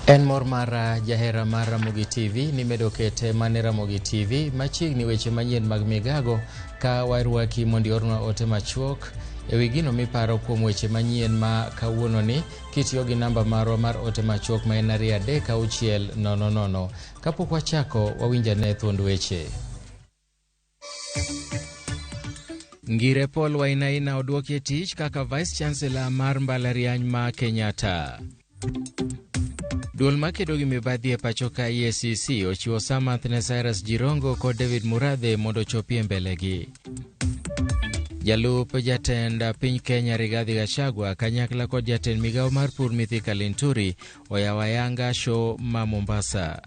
En mor mara jahera mar Ramogi TV ni medo kete mane Ramogi TV machiegni weche manyien mag migago ka warwaki mondo iornwa ote machuok e wi gino miparo kuom weche manyien ma kawuononi kitiyo gi namba marwa mar ote machuok ma en 23600. Kapok wachako, wawinj ane thuond weche. Ngire Paul Wainaina odwoki e tich kaka Vice Chancellor mar mbalariany ma Kenyatta. Duol makedo gi mibadhi e pacho ka EACC ochiwo samath ne Cyrus Jirongo kod David Murathe mondo ochopi e mbelegi. Jalup jatend piny Kenya Rigathi Gachagua kanyakla kod jatend migawo mar pur Mithika Linturi oyawo ayanga show ma Mombasa.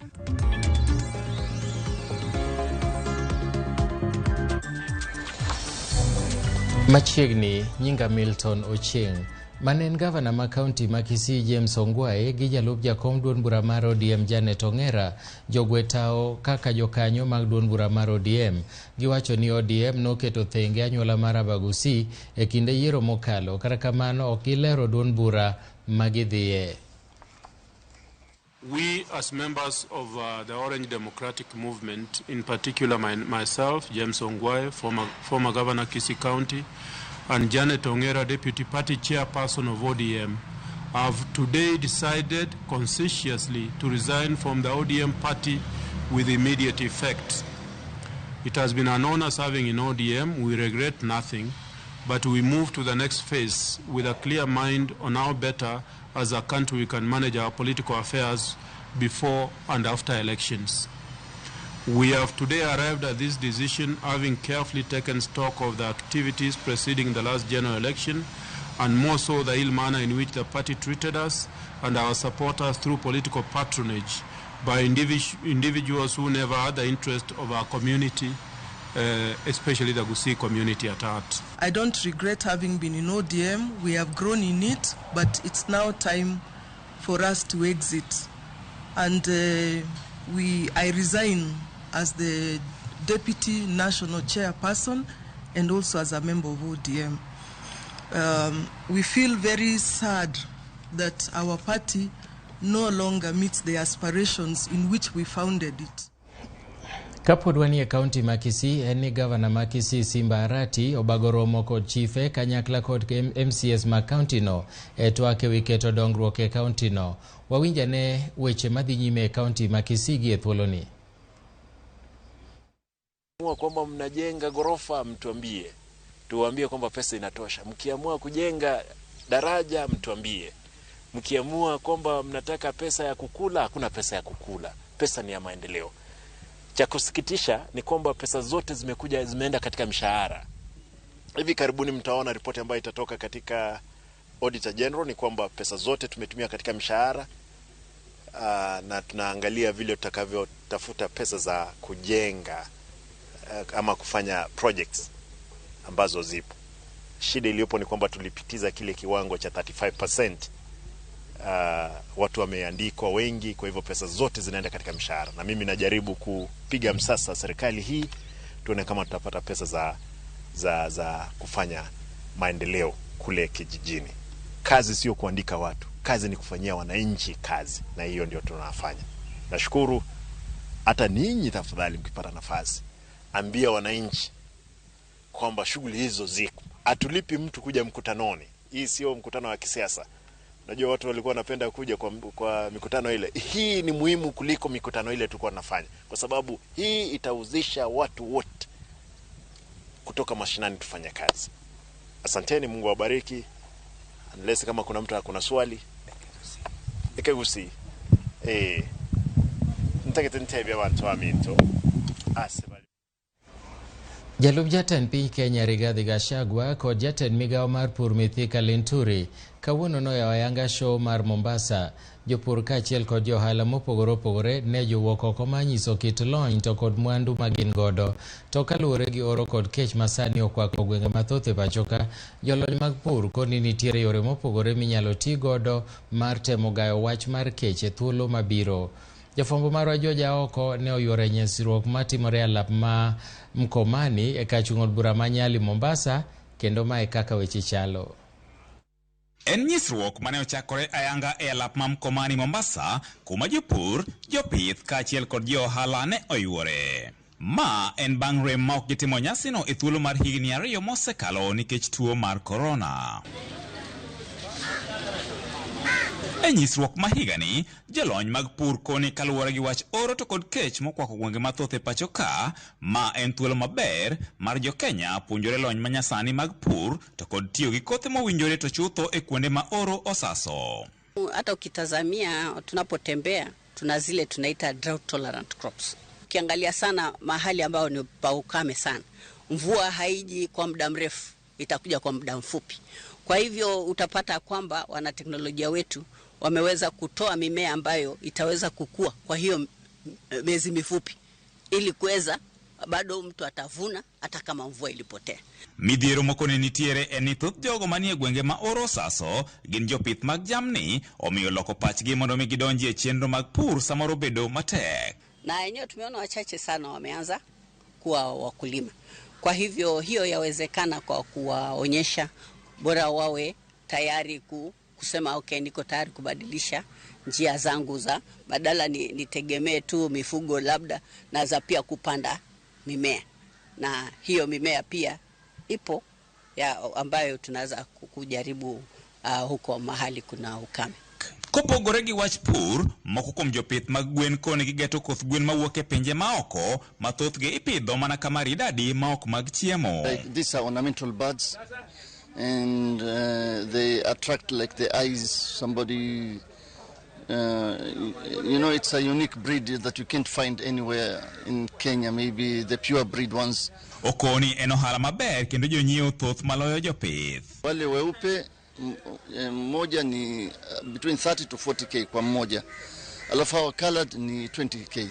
Machiegni, nyinga Milton Ochieng. Mane en gavana ma kaunti ma Kisii James Ongwae gi jalup jakom duond bura mar ODM Janet Ong'era jogwe tao kaka jokanyo mag duond bura mar ODM. Giwacho ni ODM noketo thenge anyuola mar Abagusi e kinde yiero mokalo, kata kamano ok gilero duond bura ma gidhiye. We, as members of the Orange Democratic Movement, in particular myself, James Ongwae, former Governor Kisii County, and Janet Ong'era, Deputy Party Chairperson of ODM, have today decided conscientiously to resign from the ODM party with immediate effect. It has been an honor serving in ODM. We regret nothing, but we move to the next phase with a clear mind on how better as a country we can manage our political affairs before and after elections. We have today arrived at this decision having carefully taken stock of the activities preceding the last general election, and more so the ill manner in which the party treated us and our supporters through political patronage by individuals who never had the interest of our community, especially the Gusii community at heart. I don't regret having been in ODM. We have grown in it, but it's now time for us to exit. And I resign as the Deputy National Chairperson and also as a member of ODM. We feel very sad that our party no longer meets the aspirations in which we founded it. Kapod wanie kaunti ma Kisii, en ni gavana ma Kisii Simba Arati obago romo kod chife kanyakla kod MCS ma kaunti no e twak ewi keto dongruok e kaunti no. Wawinj ane weche madhi nyime e kaunti ma Kisii gi e thuoloni. Kwamba mnajenga ghorofa, mtuambie, tuwaambie kwamba pesa inatosha. Mkiamua kujenga daraja, mtuambie. Mkiamua kwamba mnataka pesa ya kukula, hakuna pesa ya kukula. Pesa ni ya maendeleo. Cha kusikitisha ni kwamba pesa zote zimeenda katika mishahara. Hivi karibuni mtaona ripoti ambayo itatoka katika Auditor General ni kwamba pesa zote tumetumia katika mishahara, na tunaangalia vile tutakavyotafuta pesa za kujenga ama kufanya projects ambazo zipo. Shida iliyopo ni kwamba tulipitiza kile kiwango cha 35%. Watu wameandikwa wengi, kwa hivyo pesa zote zinaenda katika mshahara, na mimi najaribu kupiga msasa serikali hii tuone kama tutapata pesa za kufanya maendeleo kule kijijini. Kazi sio kuandika watu, kazi ni kufanyia wananchi kazi, na hiyo ndio tunafanya. Nashukuru hata ninyi, tafadhali mkipata nafasi ambia wananchi kwamba shughuli hizo ziko. Hatulipi mtu kuja mkutanoni. Hii sio mkutano wa kisiasa. Najua watu walikuwa wanapenda kuja kwa mikutano ile. Hii ni muhimu kuliko mikutano ile tulikuwa tunafanya, kwa sababu hii itahusisha watu wote kutoka mashinani tufanye kazi. Asanteni, Mungu awabariki. Unless kama kuna mtu akona swali. Ekagusi. Ntakete ntebe abantu aminto. Ase. Jalup jatend piny Kenya Rigathi Gachagua kod jatend migawo mar pur Mithika Linturi kawuono noyawo ayanga show mar Mombasa. Jopur kaachiel kod johala mopogore opogore ne jowuok oko mar nyiso kit lony to kod mwandu ma gin godo. To kaluwore gi oro kod kech masani okwako gwenge mathoth e pacho ka, jolony mag pur koni nitiere yore mopogore minyalo ti godo mar temo gayo wach mar kech e thuolo mabiro. Jafwambo marwa George Aoko ne oyuoro e nyisruok matimore e alap ma Mkomani e kar chung' od bura ma Nyali Mombasa, kendo mae kaka weche chalo. En nyisruok mane ochakore ayanga e alap ma Mkomani Mombasa, kuma jopur, jopith kaachiel kod jo ohala ne oyuore. Ma en bang' rem ma ok gitimo nyasino e thuolo mar higni 2 mosekalo nikech tuo mar korona. E nyisruok ma higani, jolony mag pur koni kaluwore gi wach oro to kod kech mokwako gwenge mathoth e pacho ka, ma en thuolo maber mar jo-Kenya puonjore lony manyasani mag pur to kod tiyo gi kothe mowinjore to chutho e kuonde ma oro osaso. Hata ukitazamia tunapotembea tuna zile tunaita drought tolerant crops. Ukiangalia sana mahali ambayo ni pa ukame sana, mvua haiji kwa muda mrefu, itakuja kwa muda mfupi. Kwa hivyo utapata kwamba wanateknolojia wetu wameweza kutoa mimea ambayo itaweza kukua kwa hiyo miezi mifupi, ili kuweza bado mtu atavuna hata kama mvua ilipotea. Midhiero moko ne nitiere en ni thoth jogo manie gwenge ma oro osaso gin jopith mag jamni, omiyo loko pachgi mondo mi gidonji e chenro mag pur samoro bedo matek. Na yenyewe tumeona wachache sana wameanza kuwa wakulima. Kwa hivyo hiyo yawezekana kwa kuwaonyesha, bora wawe tayari kusema okay, niko tayari kubadilisha njia zangu za badala nitegemee tu mifugo, labda naweza pia kupanda mimea, na hiyo mimea pia ipo ya ambayo tunaweza kujaribu huko mahali kuna ukame. Kopogore gi wach pur, moko kuom jopith mag gwen koni gigeto koth gwen mawuok e pinje maoko, ma thothgi ipidho mana ka maridadi ma ok mag chiemo. Like these are ornamental birds, and they attract like the eyes somebody, it's a unique breed that you can't find anywhere in Kenya, maybe the pure breed ones. Okoni en ohala maber kendo jonyiewo thoth maloyo jopith. Wale weupe mmoja ni between 30 to 40K kwa mmoja, alafu hawa colored ni 20K,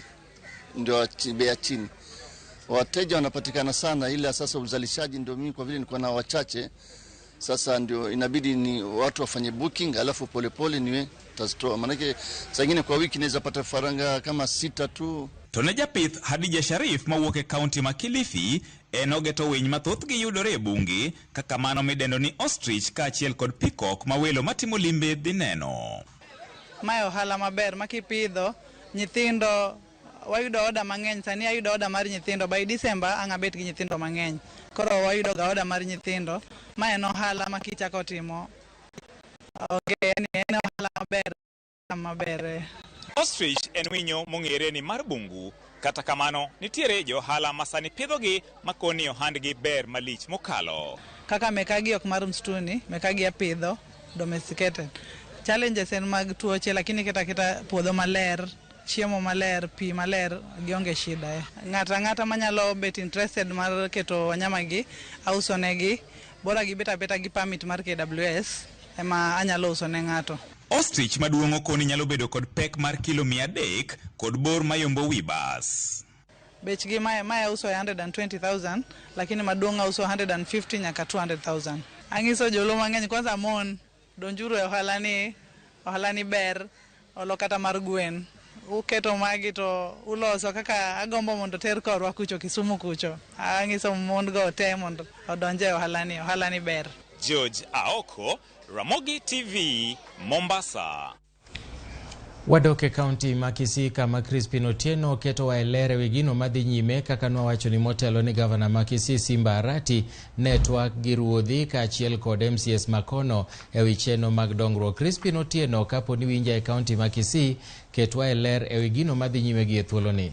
ndio bei ya chini. Wateja wanapatikana sana, ila sasa uzalishaji ndio mimi kwa vile niko na wachache, sasa ndio inabidi ni watu wafanye booking, alafu polepole niwe tazitoa, maanake saa ingine kwa wiki naweza pata faranga kama 6 tu. To ne japith Hadija Sharif mawuok e kaunti ma Kilifi, en ogeto winy ma thothgi yudore e bunge kaka mano midendo ni ostrich kaachiel kod peacock ma welo matimo limbe dhi neno. Mae ohala maber ma kipidho nyithindo, wayudo oda mang'eny. Sani ayudo oda mar nyithindo, by December ang' abet gi nyithindo mang'eny. Koro wayudo ga oda mar nyithindo. Ma en ohala ma kichako timo, okay, en ohala maber, maber. Ostrich en winyo mong'ere ni mar bungu. Kata kamano, nitiere jo ohala ma sani pidhogi ma koni ohandgi ber malich mokalo. Kaka mekagi ok mar msituni, mekagi apidho domesticated. Challenges en mag tuoche, lakini keta keta puodho maler, chiemo maler, pi maler, gionge shida. Ng'ato ang'ata manyalo bet interested mar keto wanyama gi, auso negi, bora gibet abeta gi permit mar KWS, ema anyalo uso ne ng'ato. Ostrich maduong' okoni nyalo bedo kod pek mar kilo 300 kod bor mayombo wi bas. Bechgi mae auso 120,000, lakini maduong' auso 150 nyaka 200,000. Ang'iso joluo mang'eny, kwanza mon, donjuru e ohala ni, ohala ni ber, olo kata mar gwen. Uketo magi to uloso kaka agombo mondo ter korwa kucho Kisumu kucho. Ang'iso mon go te mondo odonje e ohala ni, ohala ni ber. George Aoko, Ramogi TV, Mombasa. Wadok e kaunti ma Kisii kama Crispin Otieno oketo wa e ler ewi gino madhi nyime kaka nwawacho ni motelo ni gavana ma Kisii Simba Arati ne twak gi ruodhi kaachiel kod MCS makono ewi chenro mag dongruok. Crispin Otieno, kapo ni winja e kaunti ma Kisii, ketwa e ler ewi gino madhi nyime gi e thuoloni.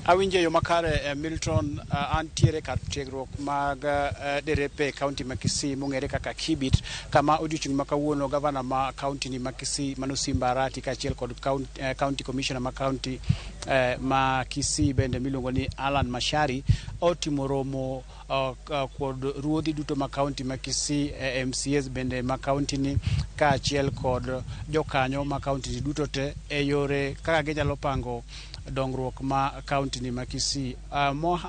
Awinjo yo makare, Milton. Antiere kar tiegruok mag derepe e kaunti ma Kisii mong'ere kaka Kibit, kama odiochieng' ma kawuono gavana ma kaunti ni ma Kisii mano Simba Arati kaachiel kod county commissioner ma kaunti ma Kisii bende miluongo ni Alan Mashari otimo romo kod ruodhi duto ma kaunti ma Kisii, MCAs bende ma kaunti ni kaachiel kod jokanyo ma kaunti ni duto te e yore kaka ginyalo pango dongruok ma kaunti ni ma Kisii.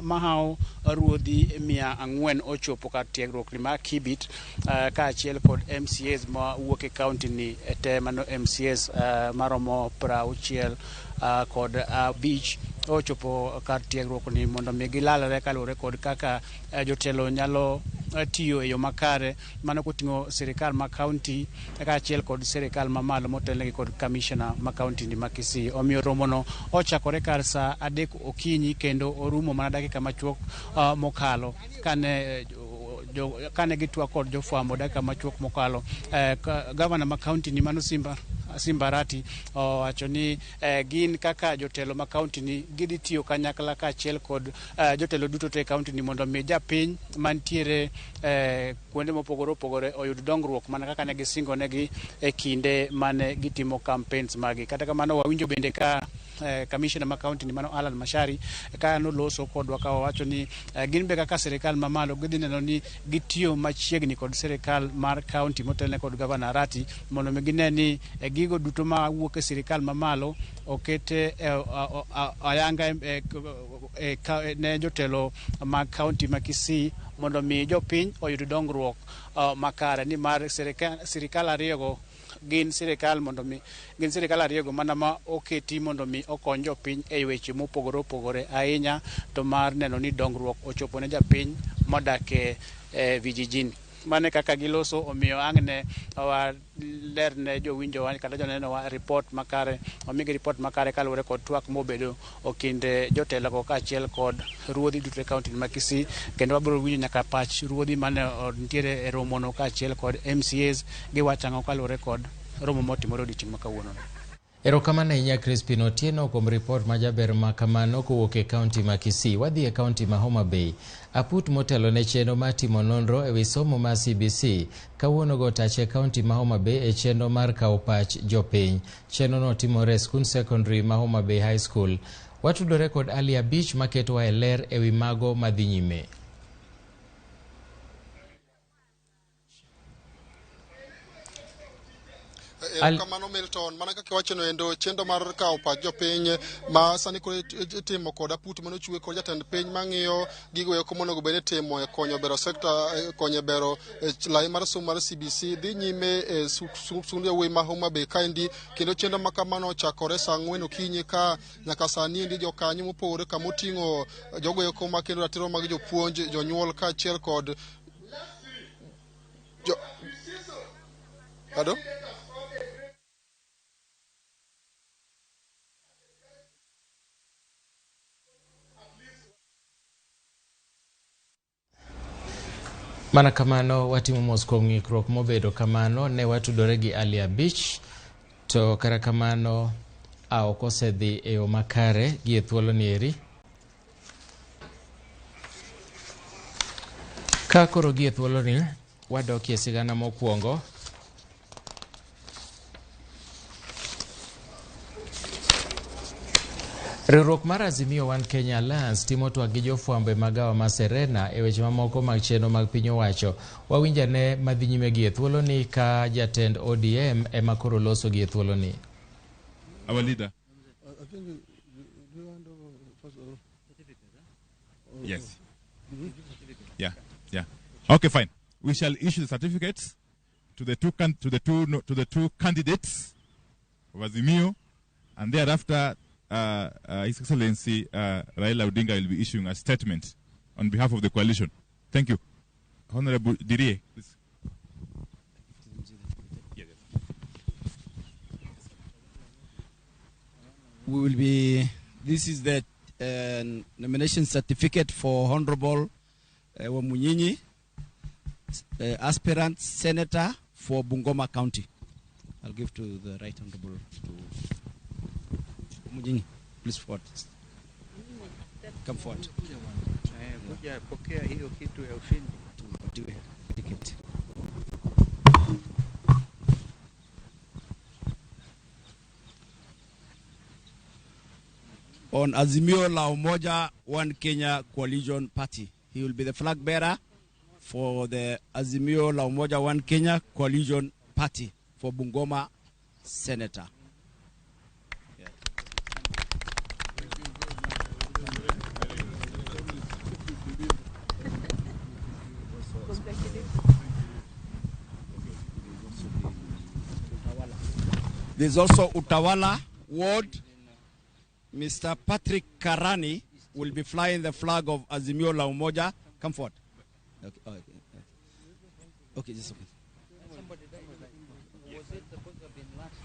Mahawo ruodhi 400 ochopo kar tiegruok ni ma Kibit, kaachiel kod MCAs ma wuok e kaunti ni te, mano MCAs maromo 65 ochopo kar tiegruok ni mondo mi gilalre kaluwore kod kaka jotelo nyalo tiyo e yo makare mano koting'o sirikal ma kaunti kaachiel kod sirikal mamalo motelnegi kod kamishna ma kaunti ni ma Kisii. Omiyo romono ochakore kar saa 3 okinyi kendo orumo mana dakika machuok mokalo kane gitwak kod jofwambo dakika machuok mokalo. Gavana ma kaunti ni mano Simba Arati owacho ni gin kaka jotelo ma kaunti ni gidhi tiyo kanyakla kaachiel kod jotelo duto te e kaunti ni mondo mi japiny mantiere kuonde mopogore opogore oyud dongruok mana kaka ne gisingo negi e kinde mane gitimo campaigns magi. Kata kamano wawinjo bende ka commissioner ma kaunti ni mano Alan Mashari ka noloso kodwa ka owacho ni gin be kaka sirikal mamalo gidhi neno ni gitiyo machiegni kod sirikal mar kaunti motelne kod Gavana Arati mondo mi gine ni gigo duto ma wuok e sirikal mamalo okete ayanga ne jotelo mag kaunti ma Kisii mondo mi jopiny oyud dongruok makare, nimar sirikal ariyogo gin sirikal mondo mi gin sirikal ariyogo mana ma oketi mondo mi okony jopiny e weche mopogore opogore ahinya to mar neno ni dongruok ochopo ne japiny modak e vijijini. Mane kaka giloso, omiyo ang' ne walerne jowinjowa kata jonenowa report makare, omigi report makare kaluwore kod twak mobedo kind jotelogo kaachiel kod ruodhi duto e kaunti ma Kisii. Kendo wabiro winjo nyaka pach ruodhi mane nitiere e romono kaachiel kod MCAs giwacho ang'o kaluwore kod romo motimore odiochieng' ma kawuono. Erokamano ahinya Crispin Otieno kuom ripot majaber ma kamano kowuok e kaunti ma Kisii. Wadhi e kaunti ma Homa Bay. Aput motelo ne chenro mar timo nonro ewi somo mar CBC kawuono go tach e kaunti ma Homa Bay e chenro mar kawo pach jopiny. Chenro no timore e skund secondary ma Homa Bay High School. Watudore kod Ali Abich maketowa e ler ewi mago madhi nyime. Erokamano Milton, mana kaka iwachono endo chenro mar kawo pach jopiny ma sani koro itimo kod aput manochiwe kod jatend piny mang'iyo gigo eko monego bed ni itimo e konyo bero sekta, konyo bero lai mar somo mar CBC dhi nyime e skund yawuoyi ma Homa Bay kaendi, kendo chenro ma kamano ochakore saa 4 okinyi ka nyaka sani endi jokanyo mopogore kamoting'o jogo eko makendo ratiro mag jopuonj, jonyuol kaachiel kod Pardon? Mana kamano watimo mos kuom ng'ikruok mobedo kamano ne watudore gi Ali Abich to kata kamano ok osedhi e yo makare gi e thuolo ni eri. Ka koro gi e thuolo ni wadokie sigana mokwongo. Riwruok mar Azimio One Kenya Alliance timo twak gi jofwambo e magawa ma Serena e weche mamoko mag chenro mag piny owacho. Wawinjane madhi nyime gi e thuoloni ka jatend ODM ema koro loso gi e thuoloni. Our leader. Yes. Yeah. Yeah. Okay, fine. We shall issue the certificates to the two candidates of Azimio, and thereafter His Excellency Raila Odinga will be issuing a statement on behalf of the coalition. Thank you. Honorable Dirie, please. We will be, this is the nomination certificate for Honorable Wamunyinyi, aspirant senator for Bungoma County. I'll give to the Right Honorable to Mujinyi, please forward. Come forward. On Azimio La Umoja One Kenya Coalition Party. He will be the flag bearer for the Azimio La Umoja One Kenya Coalition Party for Bungoma Senator. There's also Utawala Ward. Mr. Patrick Karani will be flying the flag of Azimio La Umoja. Come forward. Okay. Okay. Okay, just okay. Somebody died. Was it supposed to have been last?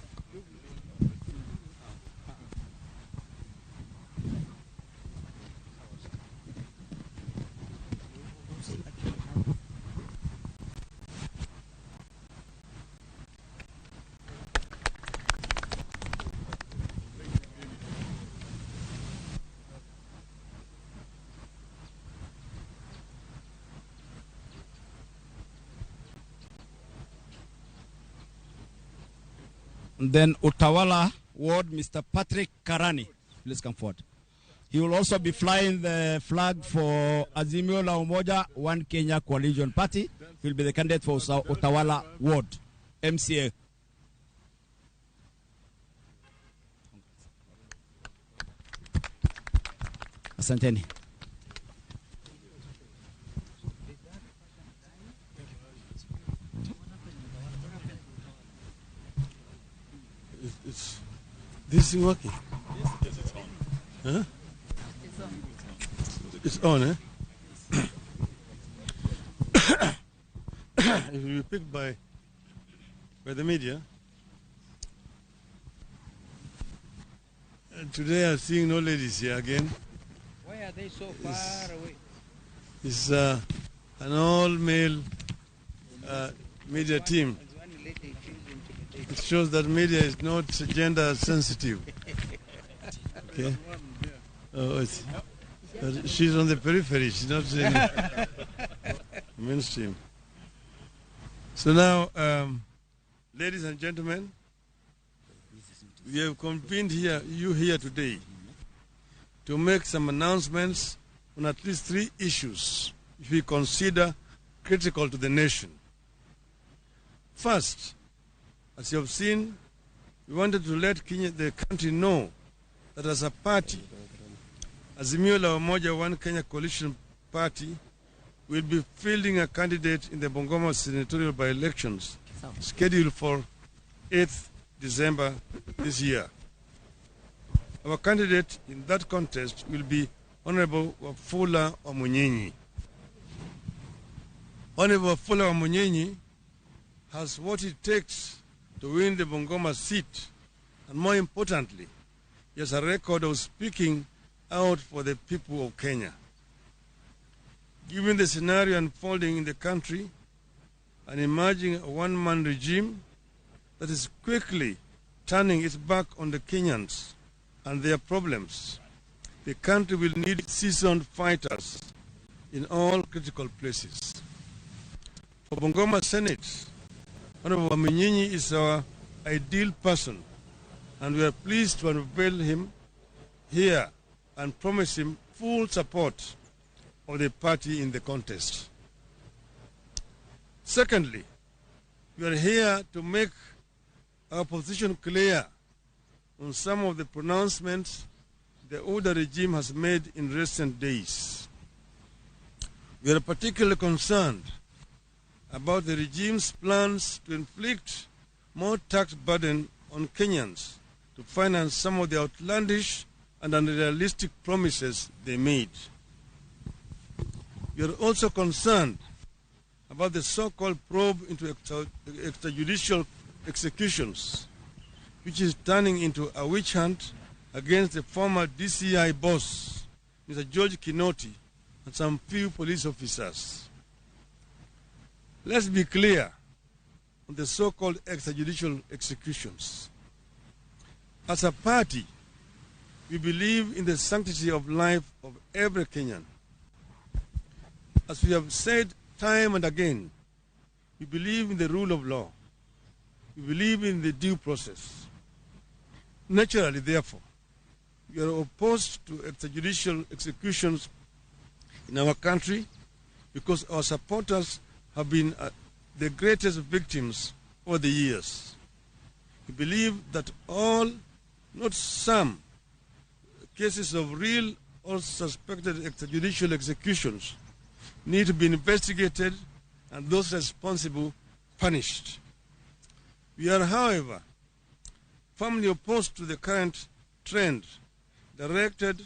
And then Utawala Ward, Mr. Patrick Karani. Please come forward. He will also be flying the flag for Azimio La Umoja One Kenya Coalition Party. He will be the candidate for Utawala Ward, MCA. Asanteni. It's this thing working? Yes, it's on. Huh? It's on, eh? It will be picked by the media. Today I'm seeing no ladies here again. Why are they so far away? It's an all-male media team. It shows that media is not gender sensitive. Okay. Oh, she's on the periphery. She's not in mainstream. So now, ladies and gentlemen, we have convened here, you here today, to make some announcements on at least three issues which we consider critical to the nation. First, as you have seen, we wanted to let Kenya, the country know that as a party, Azimio La Umoja One Kenya Coalition Party will be fielding a candidate in the Bungoma senatorial by-elections scheduled for 8th December this year. Our candidate in that contest will be Honorable Wafula Wamunyinyi. Honorable Wafula Wamunyinyi has what it takes to win the Bungoma seat, and more importantly, he has a record of speaking out for the people of Kenya. Given the scenario unfolding in the country and emerging a one-man regime that is quickly turning its back on the Kenyans and their problems, the country will need seasoned fighters in all critical places. For Bungoma Senate, Honorable Wamunyinyi is our ideal person, and we are pleased to unveil him here and promise him full support of the party in the contest. Secondly, we are here to make our position clear on some of the pronouncements the older regime has made in recent days. We are particularly concerned about the regime's plans to inflict more tax burden on Kenyans to finance some of the outlandish and unrealistic promises they made. We are also concerned about the so-called probe into extrajudicial executions, which is turning into a witch hunt against the former DCI boss, Mr. George Kinoti, and some few police officers. Let's be clear on the so-called extrajudicial executions. As a party, we believe in the sanctity of life of every Kenyan. As we have said time and again, we believe in the rule of law. We believe in the due process. Naturally, therefore, we are opposed to extrajudicial executions in our country because our supporters have been the greatest victims over the years. We believe that all, not some, cases of real or suspected extrajudicial executions need to be investigated and those responsible punished. We are, however, firmly opposed to the current trend directed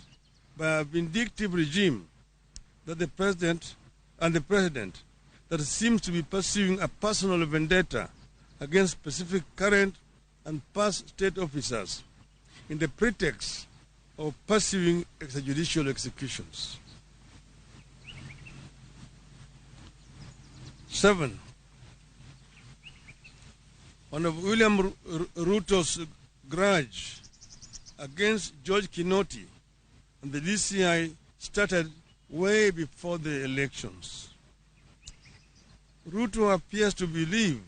by a vindictive regime that the president and the president that seems to be pursuing a personal vendetta against specific current and past state officers in the pretext of pursuing extrajudicial executions. 7. One of William Ruto's grudge against George Kinoti and the DCI started way before the elections. Ruto appears to believe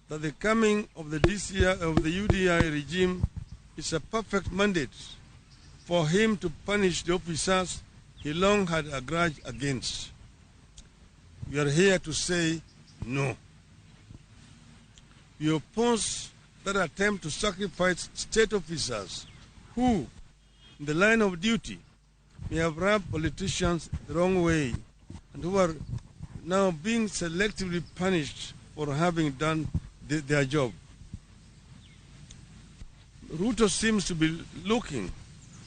that the coming of the DCI, of the UDI regime is a perfect mandate for him to punish the officers he long had a grudge against. We are here to say no. We oppose that attempt to sacrifice state officers who, in the line of duty, may have rubbed politicians the wrong way and who are now being selectively punished for having done their job. Ruto seems to be looking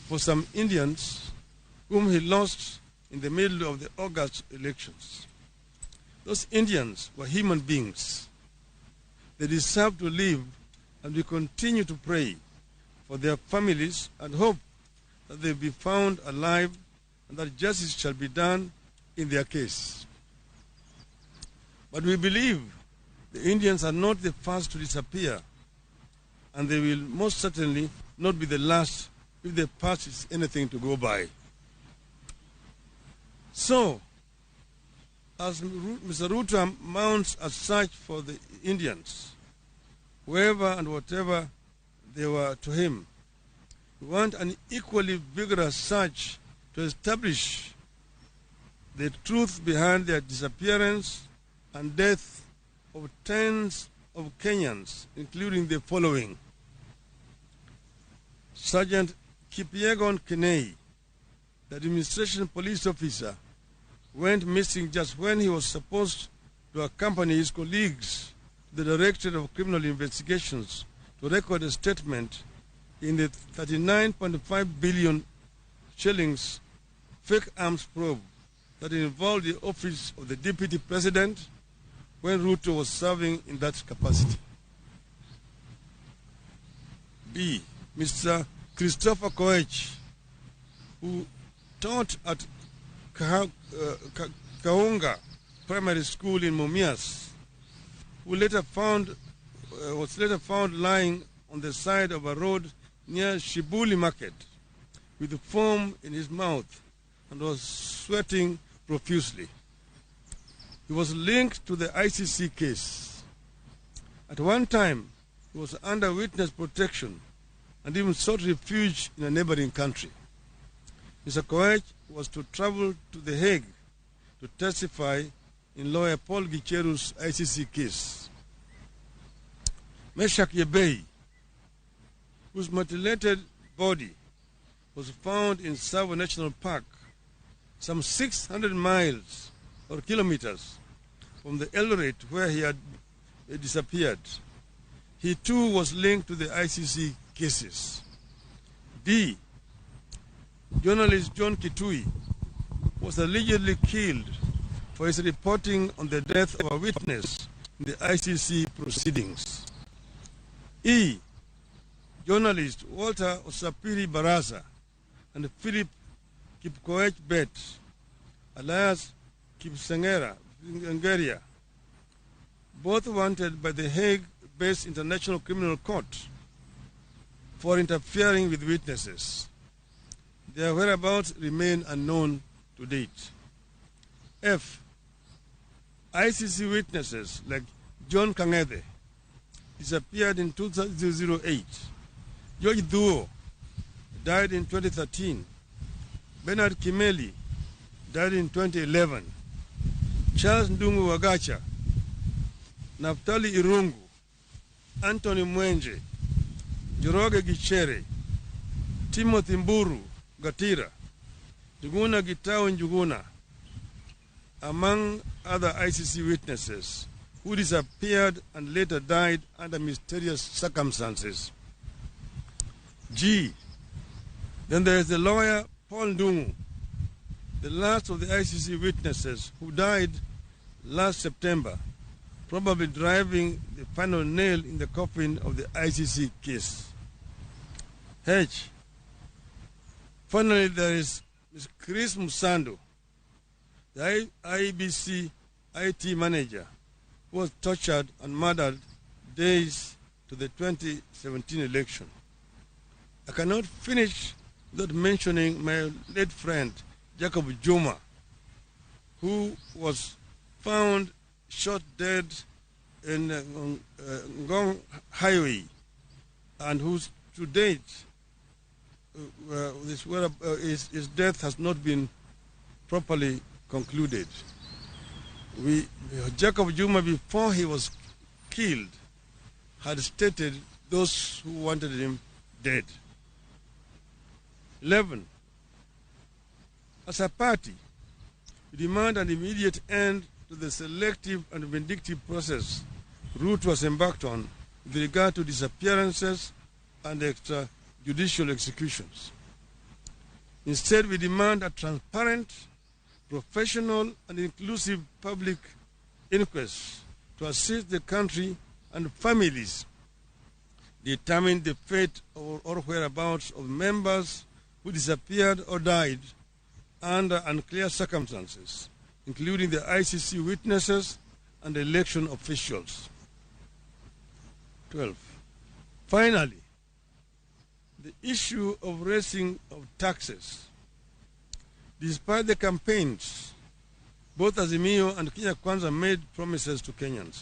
for some Indians whom he lost in the middle of the August elections. Those Indians were human beings. They deserve to live, and we continue to pray for their families and hope that they be found alive and that justice shall be done in their case. But we believe the Indians are not the first to disappear, and they will most certainly not be the last if the past is anything to go by. So, as Mr. Ruto mounts a search for the Indians, whoever and whatever they were to him, we want an equally vigorous search to establish the truth behind their disappearance and death of tens of Kenyans, including the following: Sergeant Kipyegon Kenei, the administration police officer, went missing just when he was supposed to accompany his colleagues to the Directorate of Criminal Investigations to record a statement in the 39.5 billion shillings fake arms probe that involved the office of the deputy president when Ruto was serving in that capacity. B. Mr. Christopher Koech, who taught at Kaunga Primary School in Mumias, who later was later found lying on the side of a road near Shibuli Market with foam in his mouth and was sweating profusely. He was linked to the ICC case. At one time, he was under witness protection and even sought refuge in a neighboring country. Mr. Koech was to travel to The Hague to testify in lawyer Paul Gicheru's ICC case. Meshak Yebei, whose mutilated body was found in Savo National Park, some 600 miles or kilometers from the Eldoret where he had disappeared. He too was linked to the ICC cases. D. Journalist John Kitui was allegedly killed for his reporting on the death of a witness in the ICC proceedings. E. Journalist Walter Osapiri Baraza and Philip Kipkoech Bet, alias Kipsengera, Ngeria, both wanted by the Hague-based International Criminal Court for interfering with witnesses. Their whereabouts remain unknown to date. F. ICC witnesses like John Kang'ethe disappeared in 2008. George Thuo died in 2013. Bernard Kimeli died in 2011. Charles Ndungu Wagacha, Naftali Irungu, Anthony Mwenje, Njoroge Gichere, Timothy Mburu Gatira, Njuguna Gitau Njuguna, among other ICC witnesses who disappeared and later died under mysterious circumstances. G. Then there is the lawyer Paul Ndungu, the last of the ICC witnesses who died last September, probably driving the final nail in the coffin of the ICC case. H. Finally, there is Ms. Chris Musando, the IEBC IT manager, who was tortured and murdered days to the 2017 election. I cannot finish without mentioning my late friend, Jacob Juma, who was found shot dead in Ngong Highway, and whose to date his death has not been properly concluded. Jacob Juma, before he was killed, had stated those who wanted him dead. 11. As a party, we demand an immediate end to the selective and vindictive process Ruto was embarked on with regard to disappearances and extrajudicial executions. Instead, we demand a transparent, professional, and inclusive public inquest to assist the country and families determine the fate or whereabouts of members who disappeared or died under unclear circumstances, including the ICC witnesses and election officials. 12. Finally, the issue of raising of taxes. Despite the campaigns, both Azimio and Kenya Kwanza made promises to Kenyans.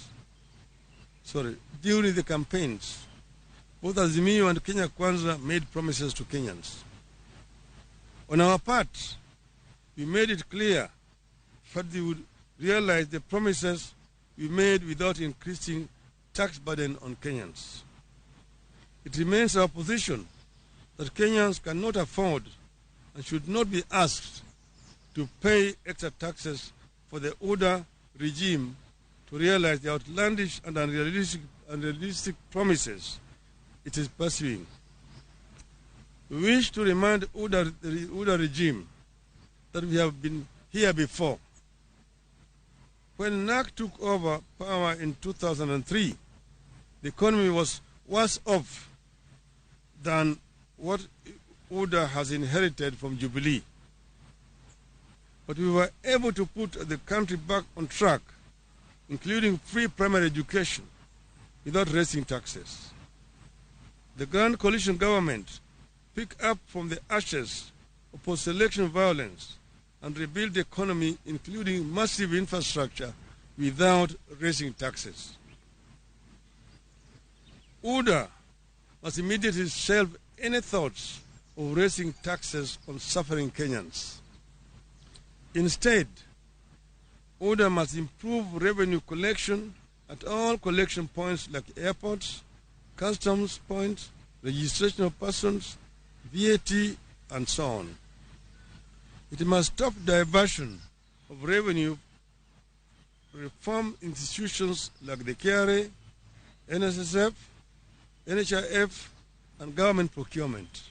During the campaigns, both Azimio and Kenya Kwanza made promises to Kenyans. On our part, we made it clear that we would realize the promises we made without increasing tax burden on Kenyans. It remains our position that Kenyans cannot afford and should not be asked to pay extra taxes for the UDA regime to realize the outlandish and unrealistic promises it is pursuing. We wish to remind the UDA regime that we have been here before. When NAC took over power in 2003, the economy was worse off than what UDA has inherited from Jubilee. But we were able to put the country back on track, including free primary education, without raising taxes. The Grand Coalition government picked up from the ashes of post-election violence and rebuild the economy, including massive infrastructure, without raising taxes. UDA must immediately shelve any thoughts of raising taxes on suffering Kenyans. Instead, UDA must improve revenue collection at all collection points like airports, customs points, registration of persons, VAT, and so on. It must stop diversion of revenue, reform institutions like the KRA, NSSF, NHIF, and government procurement.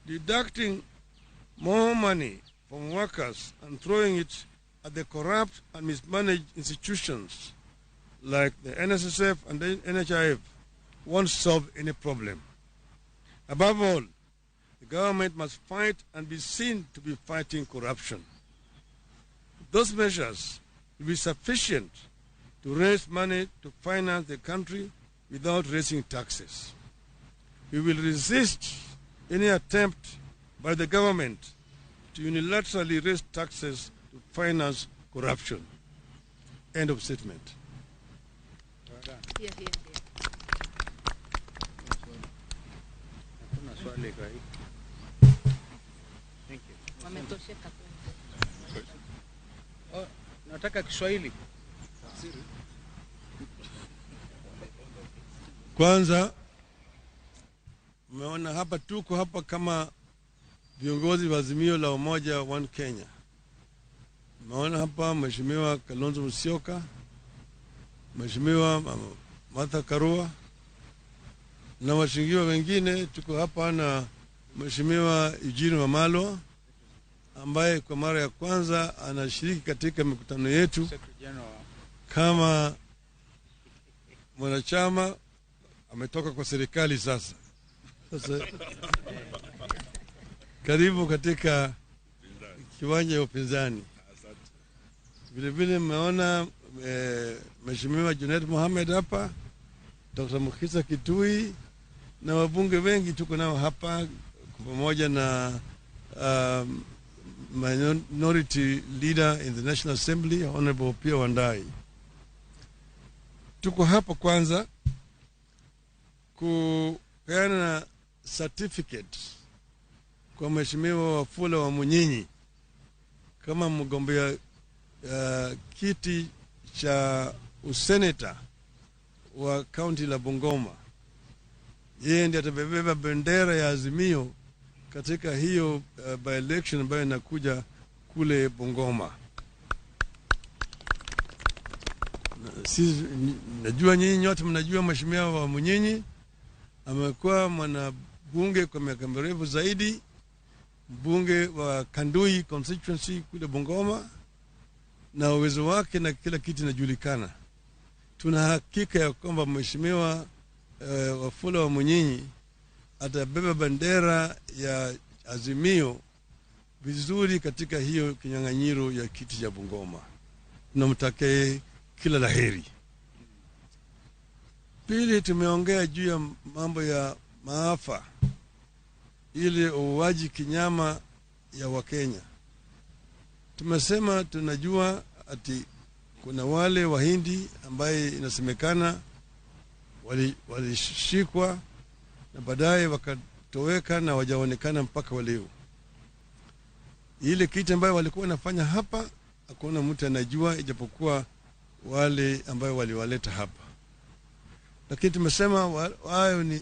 Deducting more money from workers and throwing it at the corrupt and mismanaged institutions like the NSSF and the NHIF won't solve any problem. Above all, the government must fight and be seen to be fighting corruption. Those measures will be sufficient to raise money to finance the country without raising taxes. We will resist any attempt by the government to unilaterally raise taxes to finance corruption. End of statement. Here, here, here. Thank you. Oh, nataka Kiswahili. Kwanza umeona hapa tuko hapa kama viongozi wa Azimio la Umoja One Kenya. Umeona hapa Mheshimiwa Kalonzo Musyoka, Mheshimiwa Martha Karua na waheshimiwa wengine. Tuko hapa na Mheshimiwa Eugene Wamalwa ambaye kwa mara ya kwanza anashiriki katika mikutano yetu kama mwanachama, ametoka kwa serikali sasa. Sasa karibu katika kiwanja ya upinzani. Vile vile mmeona Mheshimiwa Junet Mohamed hapa, Dr. Mukhisa Kitui na wabunge wengi tuko nao hapa pamoja na minority leader in the National Assembly, Honorable Opiyo Wandayi. Tuko hapa kwanza kupeana certificate kwa Mheshimiwa Wafula wa Munyinyi kama mgombea kiti cha useneta wa kaunti la Bungoma. Yeye ndiye atabeba bendera ya Azimio katika hiyo by election ambayo inakuja kule Bungoma. Sisi najua nyinyi nyote mnajua Mheshimiwa wa Munyinyi amekuwa mwanabunge kwa miaka mirefu zaidi, mbunge wa Kandui constituency kule Bungoma, na uwezo wake na kila kitu inajulikana. Tuna hakika ya kwamba Mheshimiwa Wafula wa Munyinyi atabeba bendera ya Azimio vizuri katika hiyo kinyang'anyiro ya kiti cha Bungoma. Tunamtakia kila laheri. Pili, tumeongea juu ya mambo ya maafa, ile uuaji kinyama ya Wakenya. Tumesema tunajua ati kuna wale Wahindi ambaye inasemekana walishikwa na baadaye wakatoweka na wajaonekana mpaka wa leo. Ile kitu ambayo walikuwa wanafanya hapa hakuna mtu anajua, ijapokuwa wale ambayo waliwaleta hapa. Lakini tumesema wao ni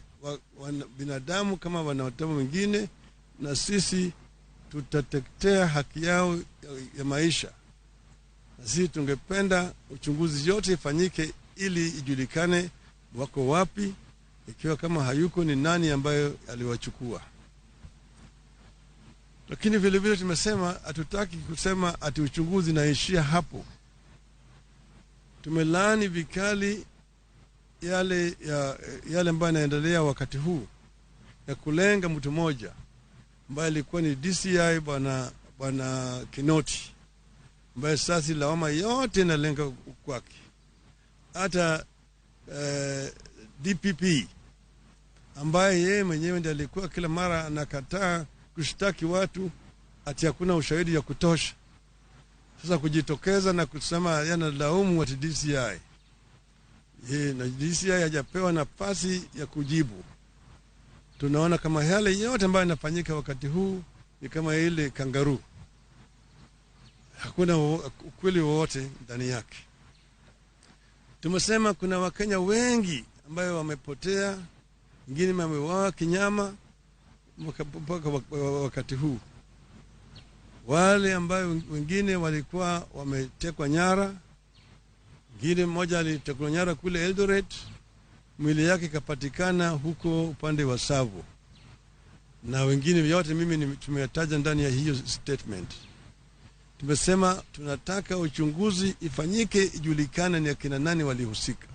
binadamu kama wanadamu wengine, na sisi tutatetea haki yao ya maisha. Na sisi tungependa uchunguzi yote ifanyike ili ijulikane wako wapi, ikiwa kama hayuko ni nani ambayo aliwachukua. Lakini vile vile tumesema hatutaki kusema ati uchunguzi naishia hapo. Tumelaani vikali yale ambayo yanaendelea wakati huu ya kulenga mtu mmoja ambaye alikuwa ni DCI bwana Kinoti, ambaye sasa lawama yote inalenga kwake. Hata DPP ambaye yeye mwenyewe ndiye alikuwa kila mara anakataa kushtaki watu ati hakuna ushahidi ya kutosha. Sasa kujitokeza na kusema yanalaumu ati DCI. Yeye na DCI hajapewa nafasi ya kujibu. Tunaona kama yale yote ambayo yanafanyika wakati huu ni kama ile kangaroo. Hakuna ukweli wowote ndani yake. Tumesema kuna Wakenya wengi ambayo wamepotea, wengine wameuawa kinyama mpaka wakati huu. Wale ambayo wengine walikuwa wametekwa nyara, wengine mmoja alitekwa nyara kule Eldoret, mwili yake ikapatikana huko upande wa Savo, na wengine yote mimi tumeyataja ndani ya hiyo statement. Tumesema tunataka uchunguzi ifanyike, ijulikane ni akina nani walihusika.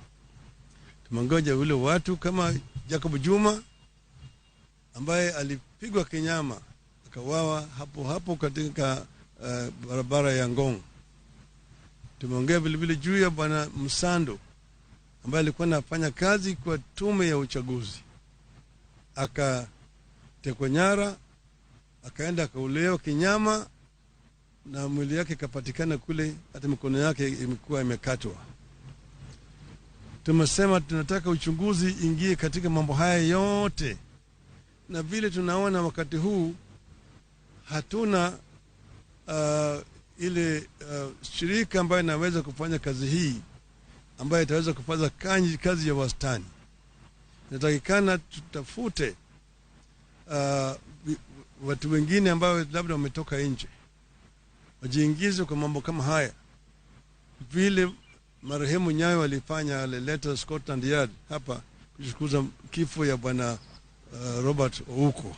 Tumengoja wale watu kama Jacob Juma ambaye alipigwa kinyama akawawa hapo hapo katika barabara ya Ngong. Tumeongea vile vile juu ya bwana Msando ambaye alikuwa anafanya kazi kwa tume ya uchaguzi, akatekwa nyara, akaenda akaulewa kinyama na mwili yake ikapatikana kule, hata mikono yake imekuwa imekatwa. Tumesema tunataka uchunguzi ingie katika mambo haya yote, na vile tunaona wakati huu hatuna ile shirika ambayo inaweza kufanya kazi hii, ambayo itaweza kufanya kazi ya wastani. Inatakikana tutafute watu wengine ambao labda wametoka nje wajiingize kwa mambo kama haya, vile marehemu Nyayo alifanya, alileta Scotland Yard hapa kuchunguza kifo ya bwana Robert Ouko.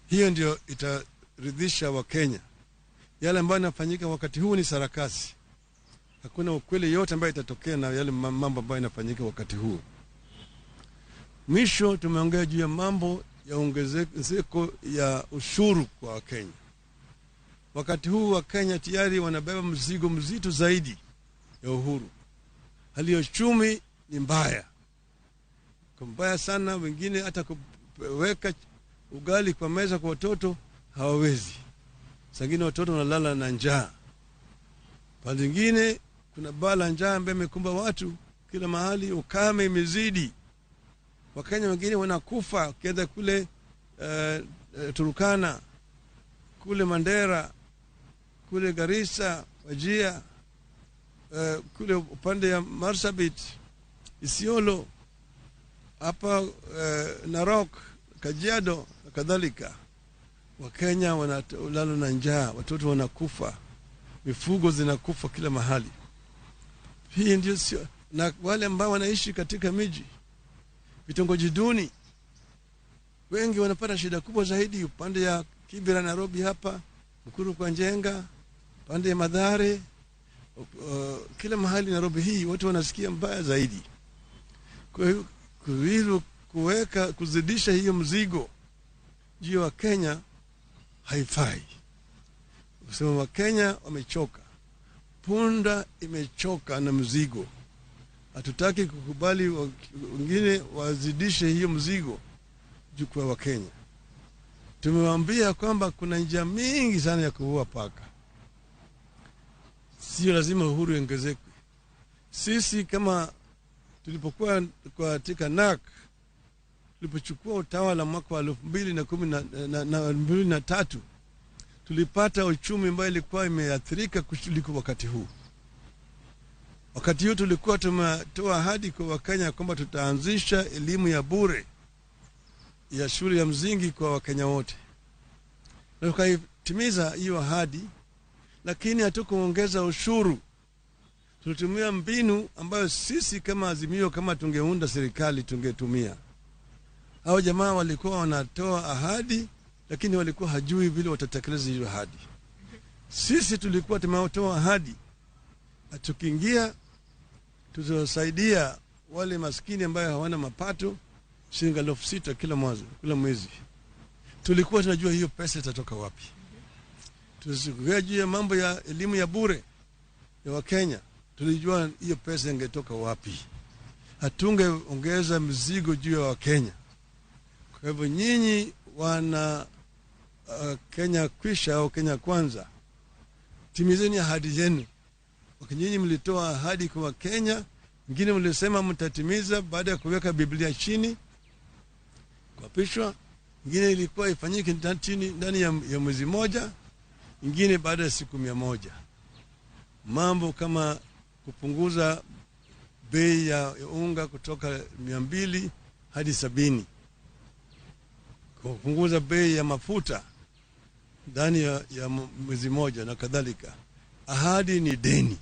Hiyo ndio itaridhisha Wakenya. Yale ambayo yanafanyika wakati huu ni sarakasi. Hakuna ukweli yote ambayo itatokea na yale mambo ambayo yanafanyika wakati huu. Mwisho tumeongea juu ya mambo ya ongezeko ya ushuru kwa Wakenya. Wakati huu Wakenya tayari wanabeba mzigo mzito zaidi ya uhuru. Hali ya uchumi ni mbaya, mbaya sana. Wengine hata kuweka ugali kwa meza kwa watoto hawawezi. Sangine watoto wanalala na njaa. Pande nyingine kuna baa la njaa ambayo imekumba watu kila mahali, ukame imezidi. Wakenya wengine wanakufa. Ukienda kule Turkana, kule Mandera, kule Garissa, Wajir, kule upande ya Marsabit, Isiolo, hapa Narok, Kajiado na kadhalika. Wakenya wanalala na njaa, watoto wanakufa, mifugo zinakufa kila mahali. Hii ndio sio, na wale ambao wanaishi katika miji, vitongoji duni, wengi wanapata shida kubwa zaidi upande ya Kibera, Nairobi hapa, Mukuru kwa Njenga, upande ya Mathare, kila mahali Nairobi hii watu wanasikia mbaya zaidi. Kwa hiyo kuweka kuzidisha hiyo mzigo juu ya Kenya haifai. Kusema Wakenya wamechoka, punda imechoka na mzigo. Hatutaki kukubali wengine wazidishe hiyo mzigo juu kwa Wakenya. Tumewaambia kwamba kuna njia mingi sana ya kuua paka, sio lazima uhuru ongezekwe. Sisi kama tulipokuwa katika NARC, tulipochukua utawala mwaka wa 2013, tulipata uchumi ambayo ilikuwa imeathirika kuliko wakati huu. Wakati huu tulikuwa tumetoa ahadi kwa Wakenya kwamba tutaanzisha elimu ya bure ya shule ya msingi kwa Wakenya wote, na tukaitimiza hiyo ahadi, lakini hatukuongeza ushuru. Tulitumia mbinu ambayo sisi kama Azimio, kama tungeunda serikali, tungetumia. Hao jamaa walikuwa wanatoa ahadi, lakini walikuwa hajui vile watatekeleza hiyo ahadi. Sisi tulikuwa tumetoa ahadi, tukiingia tutasaidia wale maskini ambayo hawana mapato shilingi 6,000 kila mwezi. Tulikuwa tunajua hiyo pesa itatoka wapi. Tuliongea juu ya mambo ya elimu ya bure ya Wakenya, tulijua hiyo pesa ingetoka wapi. Hatungeongeza mzigo juu ya Wakenya. Kwa hivyo nyinyi wana Kenya Kwisha au Kenya Kwanza, timizeni ahadi zenu. Nyinyi mlitoa ahadi kwa Wakenya, wengine mlisema mtatimiza baada ya kuweka Biblia chini kuapishwa, ingine ilikuwa ifanyike ndani ya mwezi moja, ingine baada ya siku 100. Mambo kama kupunguza bei ya unga kutoka 200 hadi 70, kupunguza bei ya mafuta ndani ya mwezi moja na kadhalika. Ahadi ni deni.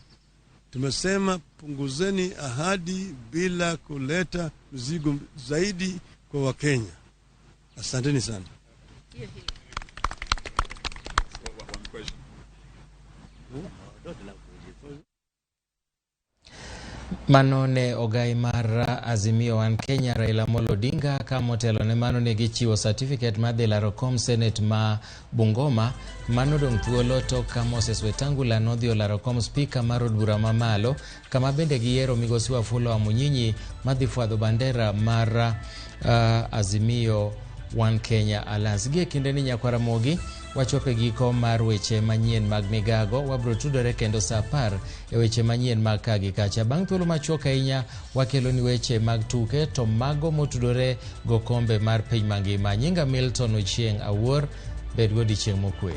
Tumesema punguzeni ahadi bila kuleta mzigo zaidi kwa Wakenya. Asanteni sana. Mano ne ogai mar Azimio One Kenya Raila Amolo Odinga ka motelo ne mano ne gichiwo certificate mar dhi laro kom Senate ma Bungoma. Mano dong' thuolo tok ka Moses Wetangula nodhi olaro kom spika mar od bura mamalo, kama bende giyiero migosi Wafula Wamunyinyi madhi fwadho bandera mar Azimio One Kenya Alliance. Gie kinde ni nyakwara Ramogi wachopo e giko mar weche manyien mag migago. Wabro tudore kendo saa 10 e weche manyien mag ka gi kacha. Bang' thuolo machuok ahinya wakelo ni weche mag tuke to mago motudore go kombe mar piny mangima. Nyinga Milton Ochieng' Awuor, bed godiechieng' mokwe.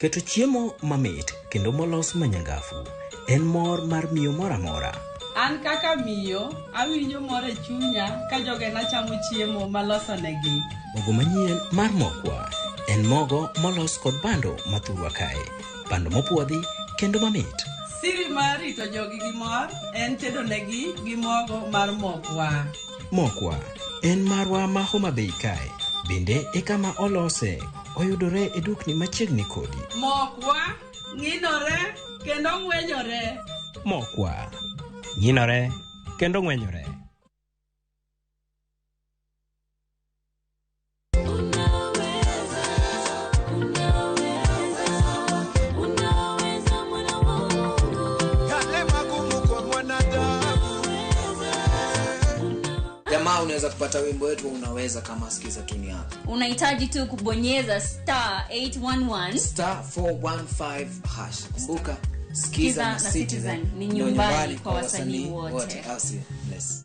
Keto chiemo mamit kendo molos manyangafu en mor mar miyo moro amora. An kaka miyo, awinjo mor e chunya ka jogena chamo chiemo malosonegi. Mogo manyien mar Mokwa en mogo molos kod bando mathurwa kae, bando mopuodhi kendo mamit. Siri mar rito jogi gi mor en tedo negi gi mogo mar Mokwa. Mokwa en marwa ma Homa Bay kae, bende e kama olose, oyudore e dukni machiegni kodi. Mokwa ng'inore kendo ng'wenyore. Mokwa ng'inore kendo ng'wenyore. Yale magumu kwa mwanadamu. Jamaa, unaweza kupata wimbo wetu Unaweza kama sikiza tuni yako. Unahitaji tu kubonyeza star 811 star 415 hash. Kumbuka, Skiza na Citizen ni nyumbani kwa wasanii wote. Bless.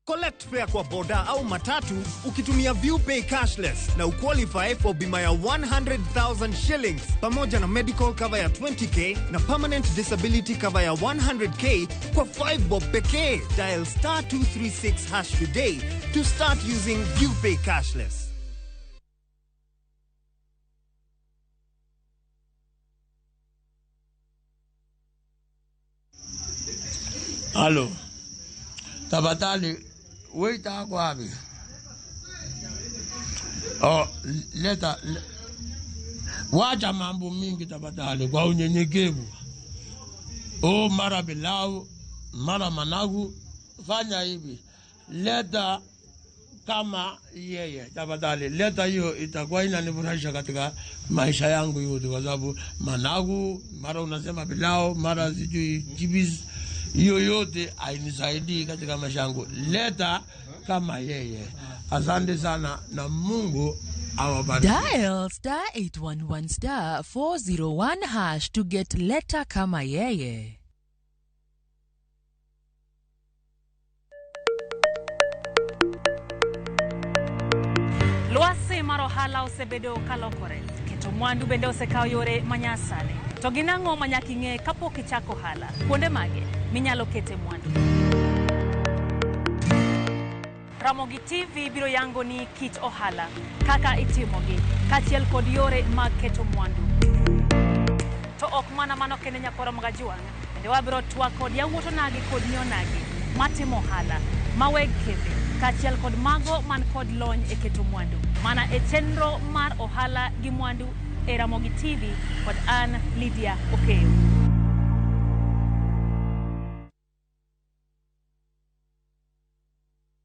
Collect fare kwa boda au matatu ukitumia ViewPay cashless na uqualify for bima ya 100,000 shillings pamoja na medical cover ya 20k na permanent disability cover ya 100k kwa 5 bob pekee. Dial star 236 hash today to start using ViewPay cashless. Halo. Tafadhali waiter ako wapi? Oh, leta wacha mambo mingi tafadhali kwa unyenyekevu. Oh, mara pilau, mara managu, fanya hivi. Leta kama yeye tafadhali. Leta hiyo itakuwa inanifurahisha katika maisha yangu yote, kwa sababu managu, mara unasema pilau, mara sijui chips, hiyo yote hainisaidii katika maisha yangu. Leta kama yeye. Asante sana na Mungu awabariki. Dial star 811 star 401 hash to get leta kama yeye. Lwasi mar ohala osebedo kalokore, keto mwandu bende osekawo yore manyasani. To gin ang'o ma nyaka ing'e kapok ichako ohala? Kuonde mage minyalo kete mwandu? Ramogi TV biro yango ni kit ohala, kaka itimogi, kaachiel kod yore mag keto mwandu. To ok mana mano kende nyakwara Magajuang', bende wabiro twak kod yawuot onagi kod nyionagi matimo ohala, ma weg kembe, kaachiel kod mago man kod lony e keto mwandu. Mana e chenro mar ohala gi mwandu e Ramogi TV kod an Lydia Okeyo.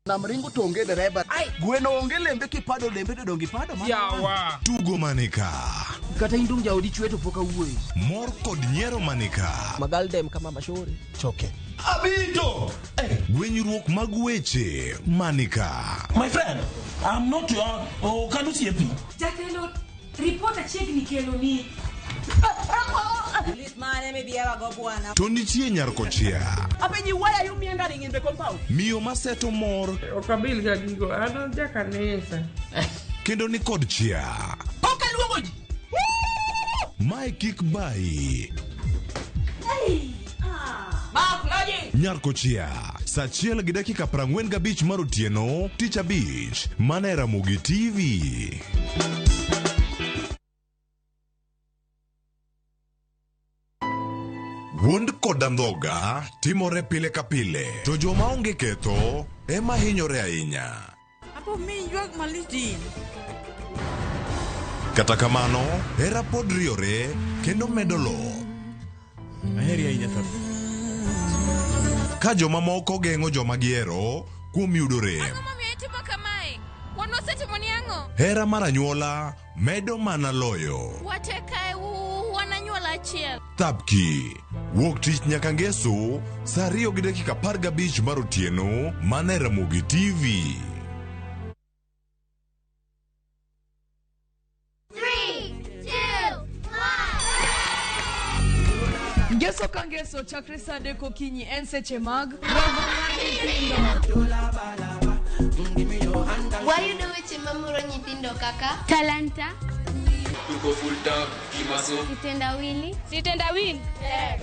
Nam ringo to onge dereba. Gweno onge lembe kipado lembe to donge ipado mana. Yawa. Tugo manika. Kata indum jaodi chwe to pok awuoyo. Mor kod nyiero manika. Magaldem kama mashori. Choke. Abito. Gwenyruok mag weche manika. My friend, I'm not your okalusiepi. Jatelo, report achiegni kelo ni. To nitie nyar kochia. Apenji, why are you meandering in the compound? Miyo maseto mor. Ok abil ga gigo, an ja kanisa. Kendo ni kod chia. Ok aluongo ji. Mae kik bayi. Nyar kochia. Saa 1:45 mar otieno, tich abich, mana e Ramogi TV. Wuond kod andhoga timore pile ka pile, to joma onge ketho ema hinyore ahinya. Apo mi ywak malich in. Kata kamano, hera pod riore kendo medo lo. Aheri ahinya sir. Ka jomamoko geng'o joma gihero kuom yudo rem. Ang'o momiyo itimo kamae? Wan wasetimoni ang'o? Hera mar anyuola medo mana loyo. Wate kae wan anyuola achiel. Thapki wuok tich nyaka ngeso saa 2:15 mar otieno mana e Ramogi TV. 3, 2, 1. Ngeso ka ngeso chakre saa 3 okinyi en seche mag romo mar nyithindo. Wayudo weche ma mamoro nyithindo kaka Talanta, Tuko full tank kimaso. Kitendawili, Sitendawili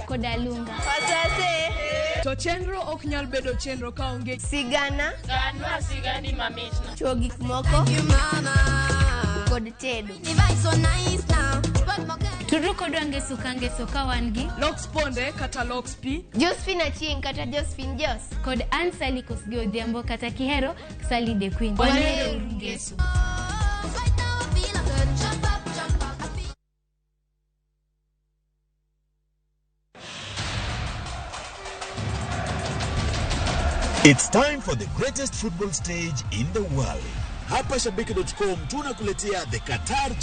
kod Alunga. Wasase. To chenro ok nyal bedo chenro kaonge sigana, Ganwa sigani mamitno. chuo gik moko kod tedo. Tudru kodwa ngeso ka ngeso ka wan gi Lox Ponde kata Lox P, Josephine Achieng' kata Josephine Jos kod Ann Sally Kosgei Odhiambo kata Kihero Sally the Queen. Wanere uru ngeso. It's time for the greatest football stage in the world. Hapa Shabiki.com tunakuletea the Qatar